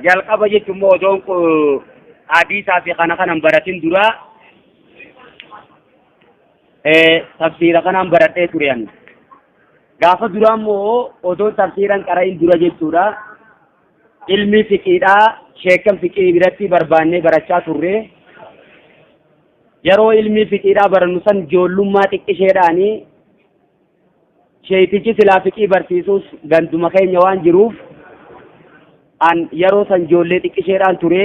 Jalqaba jechuun immoo odoon hadiisaa fi kana kanan baratin dura tafsiira kanaan baradhee ture ani. Gaafa duraa immoo odoon tafsiiran qara'in dura jechuudha. Ilmi fiqiidhaa sheekkan fiqii biratti barbaannee barachaa turre. Yeroo ilmi fiqiidhaa barannu san ijoollummaa xiqqisheedhaanii sheeytichi silaa fiqii barsiisuus ganduma keenya waan jiruuf an yeroo san ijoollee xiqqisheedhaan ture.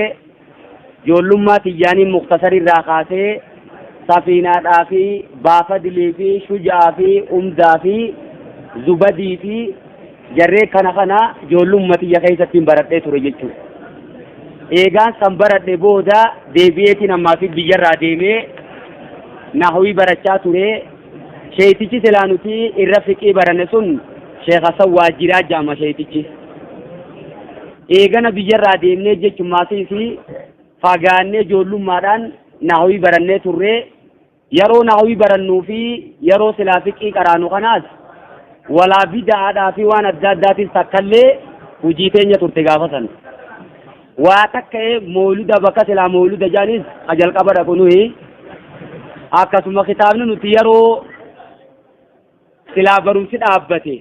Ijoollummaa tiyyaanii muktasarirraa kaasee safiinaadhaa fi baafadilii fi shujaa fi umdaa fi zubadii fi jarree kana kana ijoollummaa tiyya keessatti baradhee ture jechuudha. Eegaan san baradhe booda deebi'eetiin ammaa fi biyyarraa deemee nahwii barachaa ture. Sheeytichi silaa nuti irra fiqii baranne sun Sheekh Hasan Waajiraa jaama sheeytichi. Eegana biyyarraa deemnee jechuun maasiis fagaannee ijoollummaadhaan nahwii barannee turre. Yeroo nahwii barannuu fi yeroo silaa fiqii qaraanu kanaas walaa bida'aadhaa fi waan adda addaatis takkallee hojii teenya turte gaafa san. Waa takka mooluda bakka silaa mooluda jaanis ka jalqaba dhaqu nuyi. Akkasuma kitaabni nuti yeroo silaa barumsi dhaabbate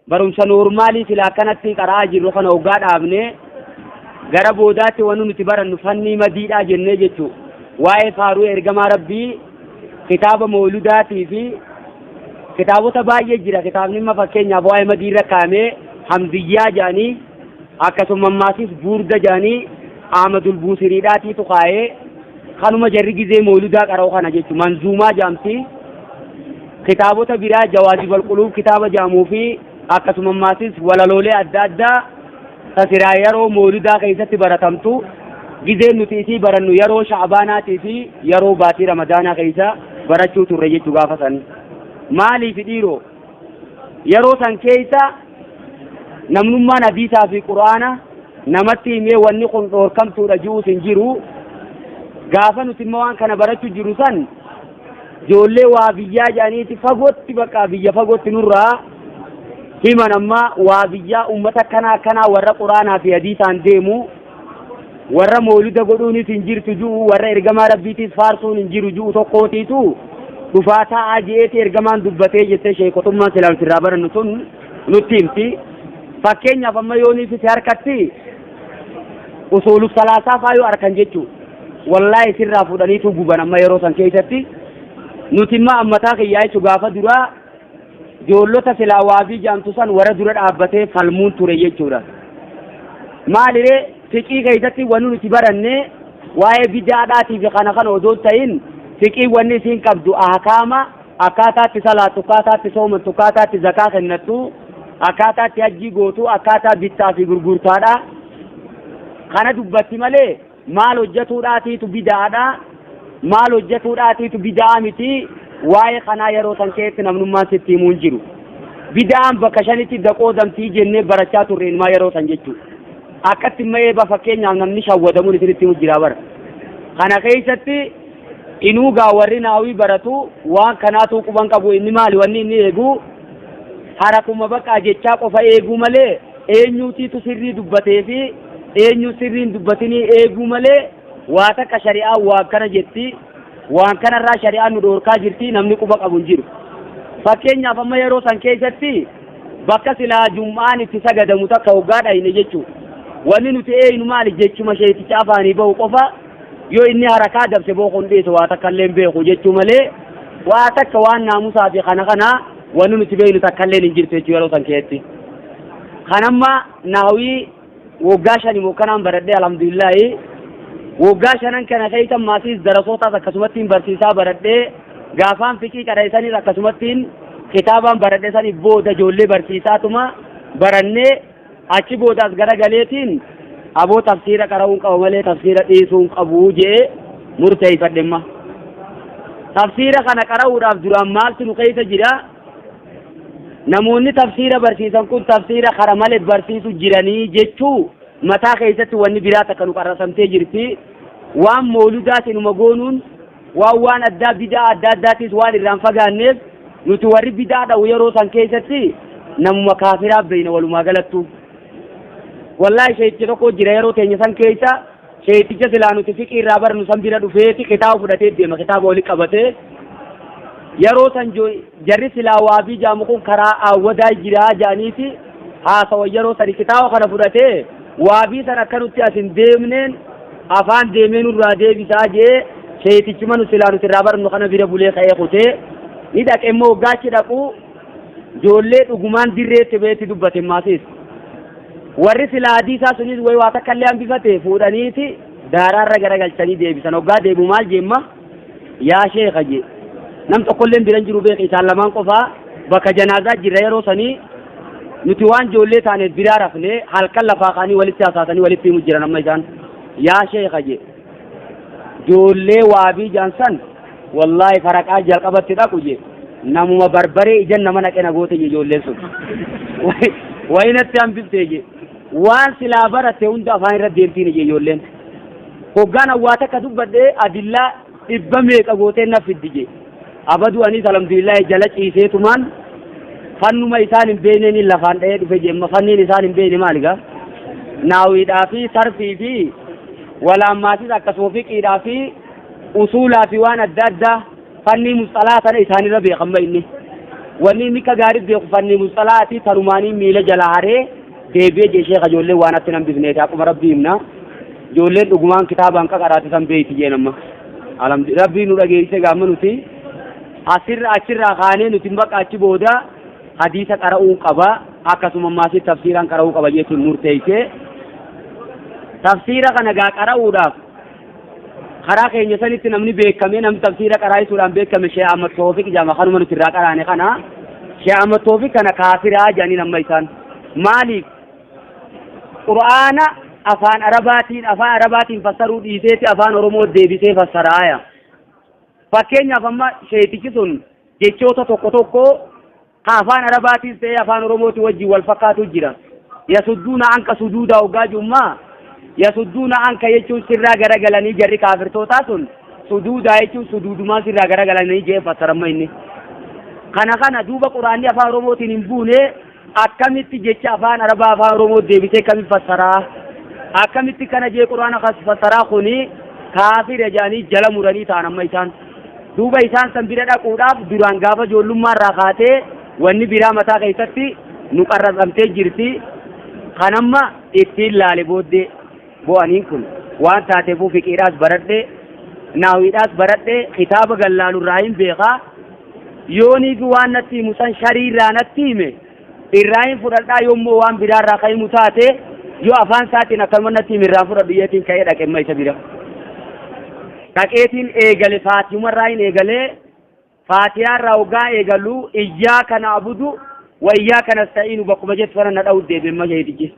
barumsa noormaalii silaa akkanatti qara'aa jirru kana hoggaa dhaabne gara boodaatti wanni nuti barannu fannii madiidhaa jennee jechuu waa'ee faaruu ergamaa rabbii kitaaba mooludaatii fi kitaabota baay'ee jira. Kitaabni amma fakkeenyaaf waa'ee madii irra kaa'amee hamziyyaa jedhanii akkasuma ammaasis buurda jedhanii Ahmadul Buusiriidhaatiitu kaa'ee kanuma jarri gizee mooludaa qara'u kana jechuun manzuumaa jedhamti. Kitaabota biraa jawaazibal quluub kitaaba jedhamuu fi akkasuma ammaasis walaloolee adda addaa tasiraa yeroo mooludaa keessatti baratamtu gizeen nuti isii barannu yeroo sha'baanaatii fi yeroo baatii ramadaanaa keessa barachuu turre jechuu gaafa san. Maaliif dhiiroo yeroo san keessa namnummaan hadiisaa fi quraana namatti himee wanni kun dhoorkamtuudha ji'uus hin jiru. Gaafa nuti immoo waan kana barachuu jiru san ijoollee waa biyyaa jedhaniiti fagootti bakka biyya fagootti nurraa himan amma waa biyyaa uummata akkanaa akkanaa warra quraanaa fi hadiisaan deemu warra mooluda godhuunis hin jirtu ji'u warra ergamaa rabbiitiis faarsuun hin jiru ji'u tokkootiitu dhufaa taa'aa je'eeti ergamaan dubbatee jettee sheekotummaan silaa nuti irraa barannu sun nutti himti. Fakkeenyaaf amma yoonii fi harkatti usuulu salaasaa faa yoo arkan jechuu wallaahi sirraa fuudhaniitu guban amma yeroo san keessatti nuti immoo ammataa kiyyaa jechuu gaafa duraa ijoollota silaa waabii jaamtu san warra dura dhaabbatee falmuun ture jechuudha. Maaliree fiqii keessatti wanni nuti baranne waa'ee bidaadhaatii fi kana kana odoo ta'in fiqii wanni isiin qabdu ahkaama akkaataatti salaattu, akkaataatti soomattu, akkaataatti zakaa kennattu, akkaataatti hajjii gootu, akkaataa bittaa fi gurgurtaadha. Kana dubbatti malee maal hojjetuudhaatiitu bidaadha, maal hojjetuudhaatiitu bidaa miti waa'ee kanaa yeroo san keessatti namnummaan sitti himuu hin jiru. Bida'aan bakka shanitti daqoodamtii jennee barachaa turre inumaa yeroo san jechuudha. Akkatti immoo eeba fakkeenyaaf namni shawwadamuun isinitti himu jira bara. Kana keessatti inuu gaa warri naawii baratu waan kanaatu quban qabu inni maali wanni inni eegu harakuma bakka jechaa qofa eeguu malee eenyuutiitu sirrii dubbatee fi eenyu sirriin dubbatinii eeguu malee waa takka shari'aa waan kana jetti waan kanarraa shari'aan nu dhoorkaa jirti namni quba qabu hin jiru. Fakkeenyaaf amma yeroo san keessatti bakka silaa jum'aan itti sagadamu takka hoggaa dhayne jechuudha. Wanni nuti eeynu maali jechuma sheeticha afaanii bahu qofa yoo inni harakaa dabse booqun dhiisu waa takka illee hin beeku jechuu malee waa takka waan naamusaa fi kana kana wanni nuti beeknu takka illee hin jirtu jechuu yeroo san keessatti. Kanamma naawii waggaa shani mookkanaan baradhee alhamdulillaahi waggaa shanan kana keessa maasiis darasootaas akkasumattiin barsiisaa baradhee gaafaan fiqii qara'e akkasumattiin kitaabaan baradhe saniif booda ijoollee barsiisaatuma barannee achi boodaas gara galeetiin aboo tafsiira qara'uun qaba malee tafsiira dhiisuun qabu jee murteeffadhe amma. Tafsiira kana qara'uudhaaf duraan maaltu nu keessa jira? Namoonni tafsiira barsiisan kun tafsiira kara malee barsiisu jiranii jechuu mataa keessatti wanni biraa takka nu qarrasamtee jirti. Waan mooludaatiin numa goonuun waan waan addaa bidaa adda addaatis waan irraan fagaanneef nuti warri bidaa dha'u yeroo san keessatti namuma kaafiraa beeyna walumaa galattu. Wallaahi sheekicha tokko jira yeroo teenya san keessa, sheekicha silaa nuti fiqii irraa barnu san bira dhufeeti kitaaba fudhatee deema, kitaaba wali qabatee. Yeroo san jarri silaa waabii jaamu kun karaa awwadaa jiraa jaaniiti haasawa. Yeroo sani kitaaba kana fudhatee waabii san akka nutti as hin deemneen afaan deemee nurraa deebisaa jee, sheetichuma nu silaa nuti irraa barnu kana bira bulee ka'ee kutee ni dhaqe. Immoo hoggaachi dhaqu ijoollee dhugumaan dirreetti beetti dubbate. Maasiis warri silaa hadiisaa sunis wayi waa takka illee hambifate fuudhaniiti daaraarra garagalchanii deebisan. Hoggaa deemu maal jeemma? Yaa sheeka jee, nam tokkollee biran jiru beek, isaan lamaan qofaa bakka janaazaa jirra. Yeroo sanii nuti waan ijoollee taaneef biraa rafne, halkan lafaa kaanii walitti hasaasanii walitti himu jiran. Amma isaan yaa sheeka jee, ijoollee waabii jaansan wallaahi faraqaa jalqabatti dhaqu jee, namuma barbaree ijan nama naqe na goote jee, ijoolleen sun wayinatti hambiftee jee, waan silaa baratte hunda afaan irra deemtiin jee. Ijoolleen hoggaan awwaa takka dubbadhee adillaa dhibba meeqa gootee na fiddi jee. Abadu anis alhamdulillahi jala ciiseetumaan fannuma isaan hin beekneen lafaan dha'ee dhufe jeemma. Fanniin isaan hin beekne maali gaa? Naawiidhaa fi sarfii fi walaammaasis akkasuma fiqiidhaa fi usuulaa fi waan adda addaa, fannii musxalaa sana isaanirra beekamma. Inni wanni inni akka gaarii beeku fannii musxalaati. Tanumaanii miila jala haree deebi'ee jee, sheeka ijoolleen waan atti nan bifneeti, akkuma rabbii himna, ijoolleen dhugumaan kitaabaan qaqaraati san beeyti jeen. Amma alhamdu rabbii nu dhageessise. Gaama nuti asirra achirraa kaanee nuti bakka achi booda hadiisa qara'uu qaba, akkasuma maasii tafsiiraan qara'uu qaba jechuun murteessee, tafsiira kana gaa qara'uudhaaf karaa keenya sanitti namni beekame, namni tafsiira qaraa'isuudhaan beekame Sheekh Ahmad Toofiq jedhama. Kanuma nuti irraa qaraane kana, Sheekh Ahmad Toofiq kana kaafiraa jedhanii amma isaan. Maaliif? Qur'aana afaan arabaatiin fassaruu dhiiseeti afaan Oromoo deebisee fassaraaya. Fakkeenyaaf amma sheetichi sun jechoota tokko tokko ka afaan arabaatiis ta'ee afaan Oromooti wajjin wal fakkaatu jira. Yasudduuna anka suduuda hoggaa jummaa, yasudduuna anka jechuun sirraa garagalanii, jarri kaafirtootaa sun suduudaa jechuun suduudumaan sirraa garagalanii jee fassaramma inni. Kana duuba quraanni afaan Oromootiin hin buune, akkamitti jecha afaan arabaa afaan Oromoo deebisee kamiin fassaraa? Akkamitti kana jee quraana kas fassaraa? Kuni kaafira jedhanii jala muranii ta'an amma isaan. Duuba isaan san bira dhaquudhaaf duraan gaafa ijoollummaa irraa kaatee wanni biraa mataa keessatti nu qarrasamtee jirti. Kanamma ittiin laale booddee bo'aniin kun waan taateefuu fiqiidhaas baradhe, naawiidhaas baradhe, kitaaba gallaalurraa hin beekaa. Yoonii fi waan natti himu san sharii irraa natti hime irraa hin fudhadhaa, yoommoo waan biraarraa kan himu taate, yoo afaan isaatiin akkanuma natti hime irraa fudhadhu yeetiin ka'ee dhaqemma isa bira. Dhaqeetiin eegale, faatihumarraa hin eegalee. Faatihaarraa hoggaa eegalu iyyaaka na'budu wa iyyaaka nasta'iinu bakkuma jettu sana na dha'u deebi'emma sheetichi.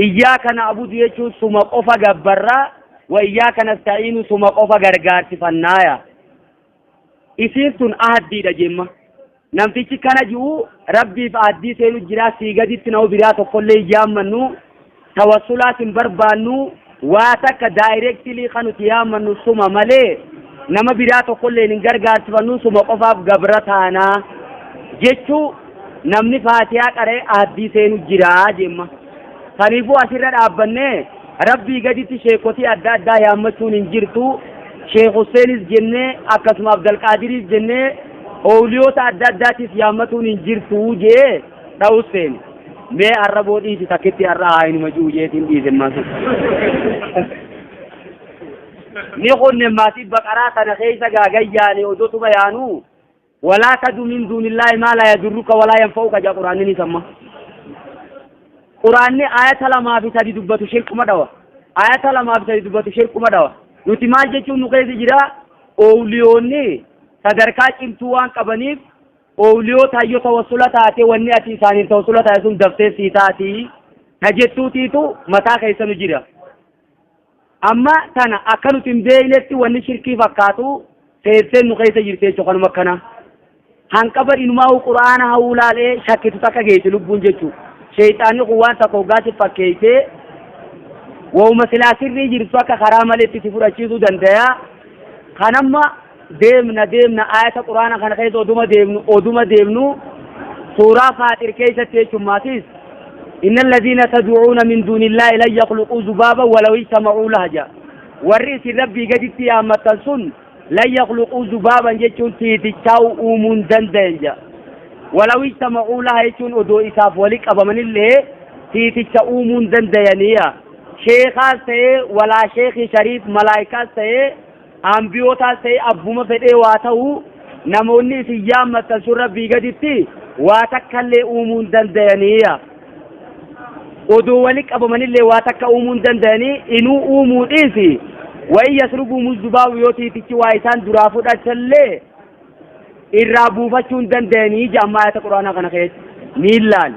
Iyyaaka na'budu jechuun suma qofa gabbarraa, wa iyyaaka nasta'iinu suma qofa gargaarsifannaaya. Isiin sun ahaddiidha jemma. Namtichi kana ji'u rabbiif ahaddii seenu jira, sii gaditti nama biraa tokkollee hin yaammannu, tawassulaas hin barbaannu, waa takka directly kan nuti yaammannu suma malee nama biraa tokkollee hin gargaarsifannu, suma qofaaf gabra taanaa jechuu namni faatihaa qara'ee ahaddii seenu jira jemma. Kaniifuu asirra dhaabbannee rabbii gaditti sheekotii adda addaa yaammachuun hin jirtu. Sheekh Husseenis jennee, akkasuma Abdalqaadiriis jennee, oowliyoota adda addaatis yaammatuun hin jirtu jee dha'us seene. Mee arraboo dhiisi, takkitti har'a haa inuma ji'u jeetiin dhiise maasi. Ni kunne maasii baqaraa tana keessa gaagayyaane odotuma yaanu, walaa tadu min duunillaahi maa laa yadurruka walaa yanfa'uka jaa quraanni ni samma. Quraanni ayata lamaa fi sadi dubbatu shirkuma dhawa. Ayata lamaa fi sadi dubbatu shirkuma dhawa. Nuti maal jechuun nu keessa jira? Oowliyoonni sadarkaa cimtuu waan qabaniif, oowliyoota hayyoo tawassula taate, wanni ati isaaniin tawassula taate sun daftee sii taati ta jettuutiitu mataa keessa nu jira. Amma tana akka nuti hin beeknetti wanni shirkii fakkaatu seenseen nu keessa jirti jechuudha kanuma akkana. Hanqaba inumaa quraana hawuu laalee shakkitu takka geessi lubbuun jechuudha. Sheexaanni kun waan takka hoggaatti fakkeessee waa'uma silaa sirrii jirtu akka karaa maleetti si fudhachiisuu danda'a. Kanamma deemna deemna, ayata quraana kana keessa oduma deemnu oduma deemnu, suuraa Faaxir keessatti jechuun maatis Inna alladhiina tad'uuna min duunillaahi lan yakhluquu zubaaban walaw ijtama'uu laha jedha. Warri isin Rabbii gaditti yaammattan sun lan yakhluquu zubaaban jechuun tiitichaa uumuu hin dandayan jedha. Walaw ijtama'uu laha jechuun odoo isaaf wali qabamanillee tiiticha uumuu hin dandayaniya. Sheekaas ta'ee walaa sheekii shariif malaayikaas ta'ee ambiyootaas ta'ee abbuma fedhee waa ta'u namoonni isin yaammattan sun Rabbii gaditti waa takkallee uumuu hin dandayaniya. Odoo wali qabamanillee waa takka uumuu hin dandayanii inuu uumuu dhiisi. Wa'i yasrubuu zubaabu yoo tiitichi waa isaan duraa fudhatallee irraa buufachuu hin dandayanii jedha ayata quraanaa kana keessa ni ilaali.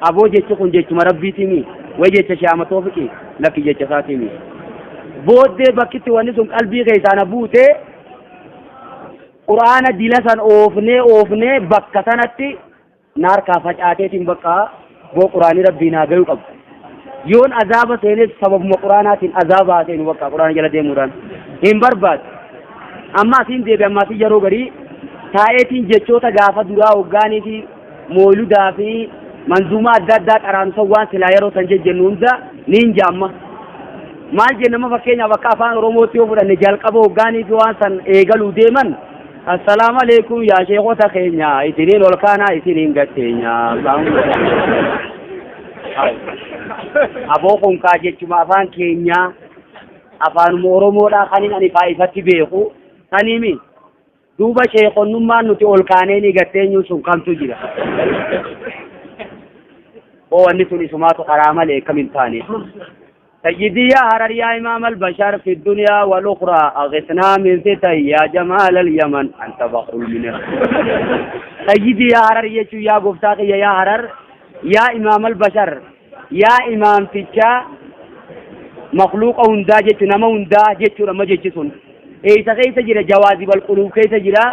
Aboo jechi kun jechuma Rabbiitiimi wayi jecha shaama toofiqi lakki jecha isaatiimi. Booddee bakkitti wanni sun qalbii keessaa na buute quraana dila san oofnee oofnee bakka sanatti na harkaa facaateetiin bakka boo quraanii Rabbii naa gayuu qabu. Yoon azaaba seenes sababuma quraanaatiin azaaba haa seenu bakka quraana jala deemuudhaan hin barbaadu. Amma asiin deebi amma asiin yeroo garii taa'eetiin jechoota gaafa duraa hoggaanii fi mooludaa fi manzuumaa adda addaa qaraanu san waan silaa yeroo san jejjennu hunda ni hin jaamma. Maal jenna amma fakkeenyaaf akka afaan Oromootti yoo fudhanne jalqaba hoggaanii fi waan san eegaluu deeman assalaamu alaikum yaa sheekota keenya isiniin ol kaanaa isiniin gatteenya. Aboo kun kaa jechuma afaan keenyaa afaanuma Oromoodhaa kanin ani faayifatti beeku saniimi duuba sheekonnummaan nuti ol kaanee ni gatteenyuun sun kamtu jira. Oo wanni sun isumaatu karaa malee akkam hin taane. سيدي يا هرر يا إمام البشر في الدنيا والأخرى أغثنا من فتن يا جمال اليمن أنت بحر المنى. سيدي يا هرر يشو يا قفتاقي يا هرر يا إمام البشر يا إمام تجا مخلوق هندا جتو نما هندا جتو نما جتو إيسا كيسا جرا جوازب القلوب كيسا جرا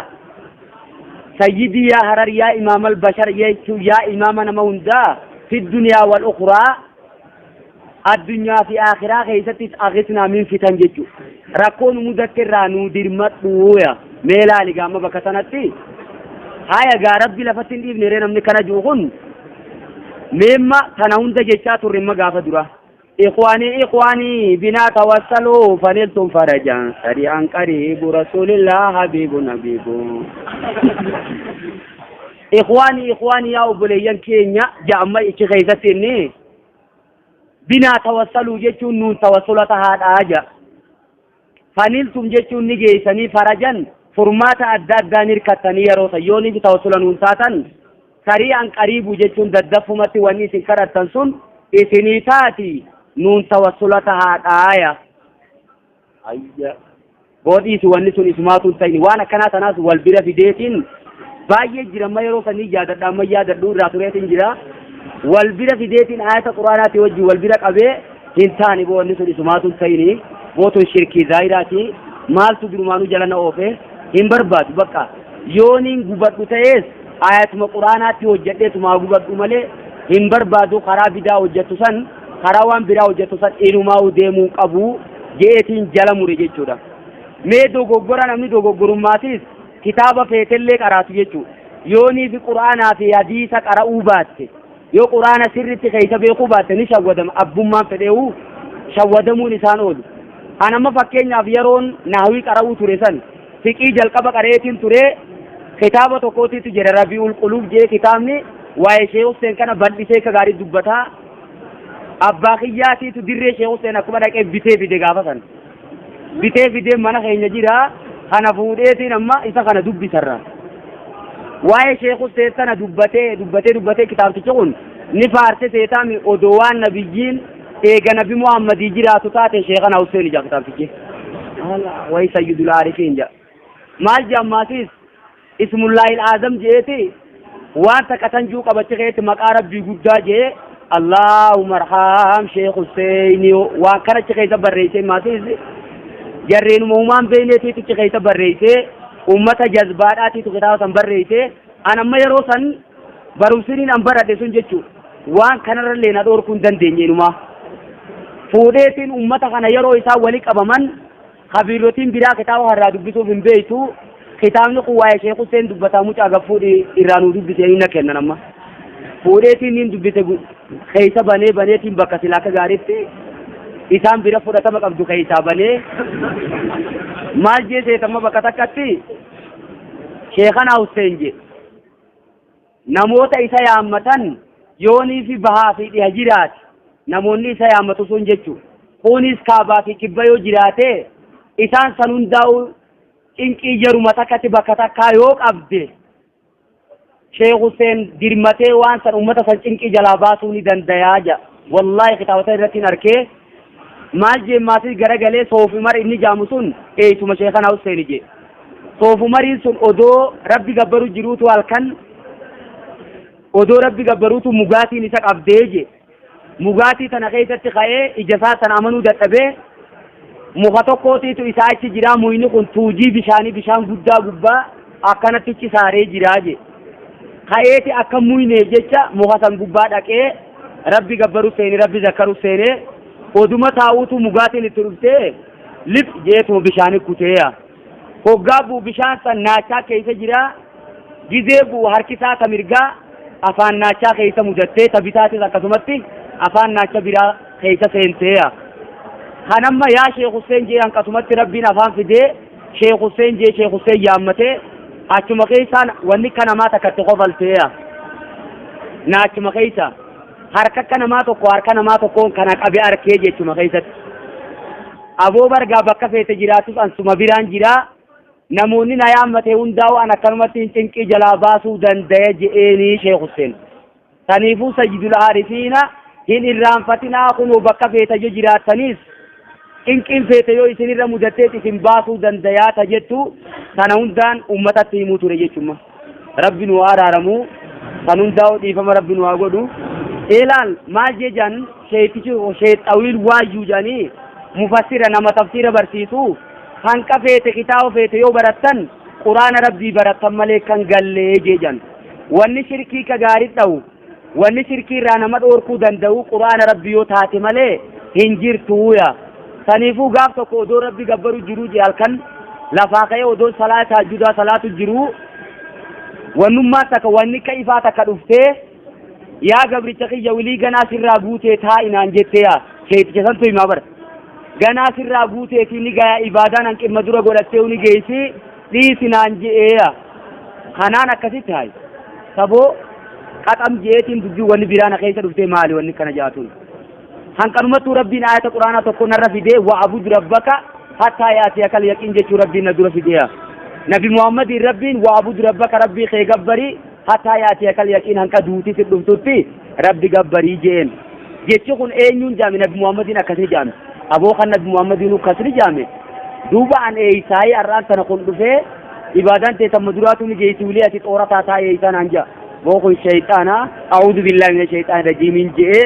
سيدي يا هرر يا إمام البشر يشو يا إمام نما هندا في الدنيا والأخرى الدنيا في آخرة كيستي أغثنا من فتن جتو ركون مذكر نودير مدويا ميلا لقام بكتنتي هاي يا ربي لفتن ابن رينا من كان جوغن مما تناوند جتشات الرمى قافة درا إخواني إخواني بنا توسلوا فنلتم فرجا سريعا قريب رسول الله حبيب نبيب. إخواني إخواني يا أبليان كينيا جامع إيش بنا توسلوا جتون نون توسلتها هذا فنلتم جتون نجيسني فرجا فرمات أداد دانير كتني يروس يوني بتوسل نون ساتن سريعا قريب جتون ددفمتي وني سكرت تنسون إسني تاتي نون توسلتها آية أيا بودي سواني سون إسماتون تاني وانا كانت ناس والبرة في ديتين باي جرا ما يروس ني جادة ما جادة دور راتوريتين جرا والبرة في ديتين آية القرآن توجه والبرة قبل إنسان بودي سون إسماتون تاني بوتون شركي زايراتي مال تدرمانو جلنا أوفه هم برباد بقى يونين غبت تيس آية القرآن توجه ما غبت ملء هم بربادو خراب دا وجهتو سن خراوان برا وجهتو سن إنما وديمو قبو جيتين جلموري جيتشودا مي دوغوغورا نمني دوغوغورماتيس كتابة فيتلي قراتو جيتشو يوني في قرآن في حديث قرأو بات يو قرآن سرتي خيسا بيقو بات نشودم أبو ما فديو شودمو نسان أولو أنا ما فكين يافيرون نهوي قرأو توريسن فكي جلقب قريتين توري كتابة تقوتي تجرى ربيع القلوب جي كتابني waa'ee Sheekh Hussein kana bal'isee ka gaarii dubbataa abbaa kiyyaatiitu dirree Sheekh Hussein akkuma dhaqee bitee fide gaafa san bitee fidee mana keenya jira kana fuudheetiin amma isa kana dubbisarra waa'ee Sheekh Hussein sana dubbatee dubbatee dubbatee kitaabtichi kun ni faarse seetaami odoo waan nabiyyiin eega nabi Muhammadii jiraatu taate Sheekhana Hussein ija kitaabtichi wayi sayyidul aarifiin jedha maal jedhamaatis ismullaahil aazam je'eeti waan takka tanjuu qabachi keetti maqaa rabbii guddaa jee Allahumma arham Sheekh Hussein waan kana achi keessa barreessee maatis jarreenuma uumaan beeyneetiitu achi keessa barreessee ummata jazbaadhaatiitu kitaaba san barreessee an amma yeroo san barumsiniin an baradhe sun jechuu waan kanarrallee na dhoorkuu hin dandeenye inumaa fuudheetiin ummata kana yeroo isaan wali qabaman kabiirotiin biraa kitaaba harraa dubbisuuf hin beeytu kitaabni kun waa'ee Sheekh Hussein dubbataa mucaa gaffuudhi irraa nuu dubbisee hin kennan amma. Fuudheetiin niin dubbise, keessa banee baneetiin bakka silaa akka gaariitti isaan bira fudhatama qabdu keessaa banee maal jee seetamma bakka takkatti Sheekhanaa Hussein jee namoota isa yaammatan yoonii fi bahaa fi dhiha jiraate namoonni isa yaammatu sun jechu kunis kaabaa fi kibba yoo jiraate isaan san hundaa'u cinqii jaruma takkatti bakka takkaa yoo qabde Sheekh Hussein dirmatee waan san ummata san cinqii jalaa baasuu ni dandayaa ja. Wallaahi kitaabota irratti hin arkee maal jeen maatii garagalee Soof Umar inni jaamu sun eessuma Sheekhana Hussein jee. Soof Umariin sun odoo Rabbi gabbaru jiruutu halkan odoo Rabbi gabbaruutu mugaatiin isa qabdee jee. Mugaatii tana keessatti ka'ee ija isaa tana amanuu dadhabee muka tokkootiitu isaa achi jiraa, muyni kun tuujii bishaanii bishaan guddaa gubbaa akkanatti cisaaree jiraa je. Ka'eeti akka muyneef jecha muka san gubbaa dhaqee Rabbi gabbaru seene, Rabbi zakkaru seene, oduma taa'uutu mugaatiin itti dhuftee lip jeetuma bishaanii kuteeya. Hoggaa bu'u bishaan san naachaa keessa jira. Gizee bu'u harki isaa ta mirgaa afaan naachaa keessa mudattee, ta bitaatis akkasumatti afaan naacha biraa keessa seenteeya. Kan amma yaa Sheekh Hussein jee hanqasumatti Rabbiin afaan fidee Sheekh Hussein jee Sheekh Hussein yaammatee achuma keessaan wanni akka namaa takkatti kofalteeya. Naachuma keessa harka akka namaa tokko harka namaa tokkoon kana qabe arkee jechuma keessatti. Aboo bargaa bakka feete jiraatus an suma biraan jiraa, namoonni na yaammate hundaa'u an akkanumatti hin cinqii jalaa baasuu dandaya je'eenii Sheekh Hussein. Saniifuu Sayyidul Aarifiina hin irraanfatinaa, kunoo bakka feeta yoo jiraattaniis cinqiin feete yoo isinirra mudatteet isin baasuu dandayaa ta jettu sana hundaan ummatatti himuu ture jechuma. Rabbi nu haa araaramuu, kan hundaa'u dhiifama Rabbi nu haa godhu. Ilaal maal jee jaan sheetichi sheexawiil waayyuu jedhanii mufassira nama tafsiira barsiisu hanqa feete kitaaba feete yoo barattan Quraana Rabbii barattan malee kan gallee jee jaan. Wanni shirkii ka gaarii dha'u, wanni shirkii irraa nama dhoorkuu danda'u Quraana Rabbii yoo taate malee hin jirtuuya. Saniifuu gaaf tokko odoo Rabbi gabbaru jiruu jee halkan lafaa ka'ee odoo salaata tahajjudaa salaatu jiruu wannummaa takka wanni akka ifaa takka dhuftee yaa gabricha kiyya wilii ganaa sirraa guutee taa'inaan jettee yaa sheeticha santu himaa bara. Ganaa sirraa guuteetii ni gaya ibaadaan hanqimma dura godhattee ni geessi dhiisi naan je'eeya. Kanaan akkasitti hayi. Saboo qaxam je'eetiin dubbii wanni biraa na keessa dhuftee maali wanni kana jaatuun. Hanqanumattuu Rabbiin aayata Quraanaa tokko narra fidee wa'abud rabbaka hattaa yaatiyakal yaqiin jechuu Rabbiin na dura fideeya. Nabi Muhammadiin Rabbiin wa'abud rabbaka Rabbii kee gabbari hattaa yaatiyakal yaqiin hanqa duuti si dhuftutti Rabbi gabbarii je'een. Jechi kun eenyuun jaame? Nabi Muhammadiin akkasni jaame. Aboo kan Nabi Muhammadiin akkasni jaame. Duuba an eeysaayii har'aan tana kun dhufee ibaadaan tee tamma duraatu ni geessi wilee ati xoora taataa eeysaa naan ja'a. Boo kun shayxaana a'uudhu billaahi mina shayxaani rajiimiin je'ee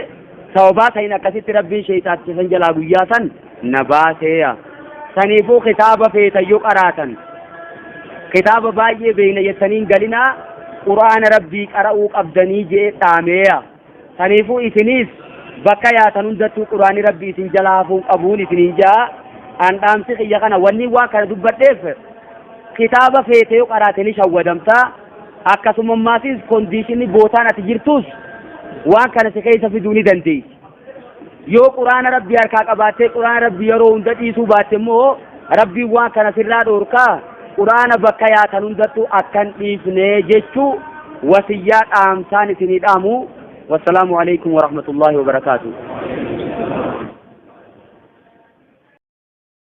sababaa saniin akkasitti Rabbiin shayxaaticha san jalaa guyyaa san na baaseeya. Saniifuu kitaaba feetan yoo qaraatan kitaaba baay'ee beeyna jettaniin galinaa, Quraana Rabbii qara'uu qabdanii je'ee dhaameeya. Saniifuu isiniis bakka yaatan hundattuu Quraanni Rabbii isin jalaa hafuun qabuun isiniin ja'a. An dhaamsi kiyya kana, wanni waan kana dubbadheef kitaaba feete yoo qaraate ni shawwadamta. Akkasuma maatis condition bootaan ati jirtus waan kana si keessa fiduu ni dandeessi. Yoo Quraana Rabbii harkaa qabaattee Quraana Rabbii yeroo hunda dhiisuu baatte immoo Rabbiin waan kana sirraa dhoorkaa. Quraana bakka yaatan hundattuu akkan dhiifnee jechuu wasiyyaa dhaamsaan isinii dhaamu. Wassalaamu alaikum warahmatullaahi wabarakaatu.